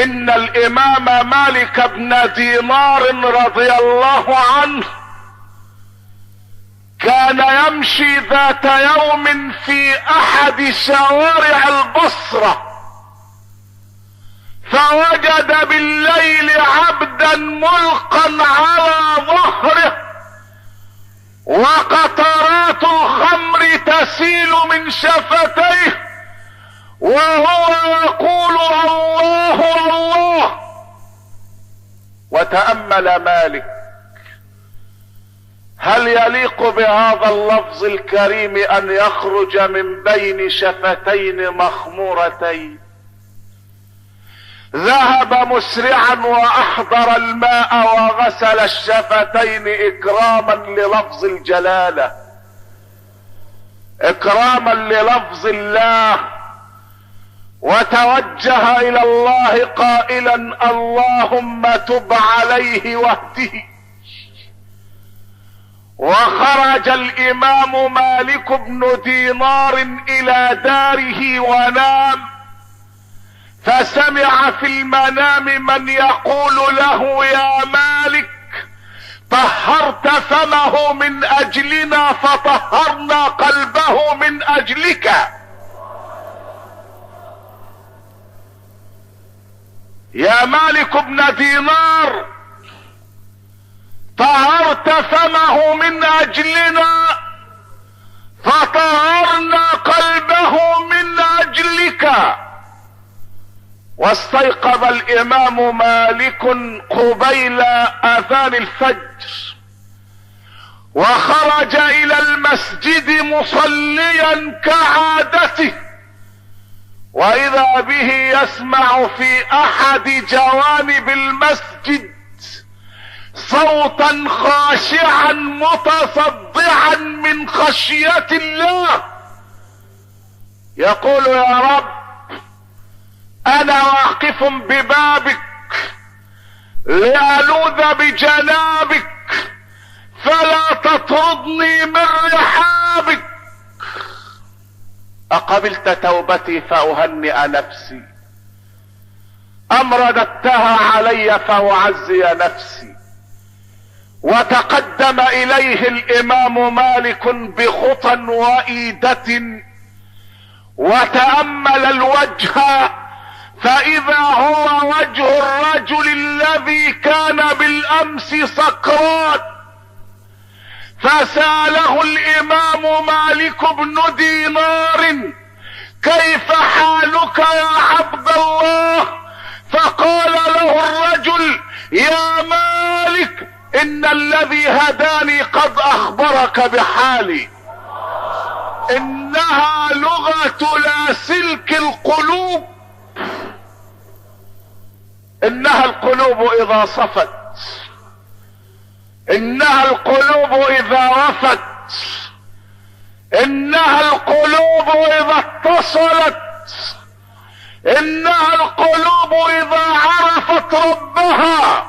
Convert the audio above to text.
ان الامام مالك بن دينار رضي الله عنه كان يمشي ذات يوم في احد شوارع البصرة، فوجد بالليل عبدا ملقا على ظهره وقطرات الخمر تسيل من شفتيه وهو يقول الله الله. وتأمل مالك: هل يليق بهذا اللفظ الكريم ان يخرج من بين شفتين مخمورتين؟ ذهب مسرعا واحضر الماء وغسل الشفتين اكراما للفظ الجلالة، اكراما للفظ الله، وتوجه الى الله قائلا: اللهم تب عليه واهده. وخرج الامام مالك بن دينار الى داره ونام، فسمع في المنام من يقول له: يا مالك، طهرت فمه من اجلنا فطهرنا قلبه من اجلك. يا مالك بن دينار، طهرت فمه من اجلنا فطهرنا قلبه من اجلك. واستيقظ الامام مالك قبيل اذان الفجر، وخرج الى المسجد مصليا كعادته، واذا به يسمع في احد جوانب المسجد صوتا خاشعا متصدعا من خشية الله يقول: يا رب، انا واقف ببابك لألوذ بجنابك، فلا تطردني من رحابك. اقبلت توبتي فاهنئ نفسي، ام رددتها علي فاعزي نفسي؟ وتقدم اليه الامام مالك بخطى وإيدة، وتأمل الوجه، فاذا هو وجه الرجل الذي كان بالامس سكران. فسأله الامام مالك بن دينار: كيف حالك يا عبد الله؟ فقال له الرجل: يا مالك، ان الذي هداني قد اخبرك بحالي، انها لغة لاسلك القلوب، انها القلوب اذا صفت، انها القلوب اذا وفت، انها القلوب اذا اتصلت، انها القلوب اذا عرفت ربها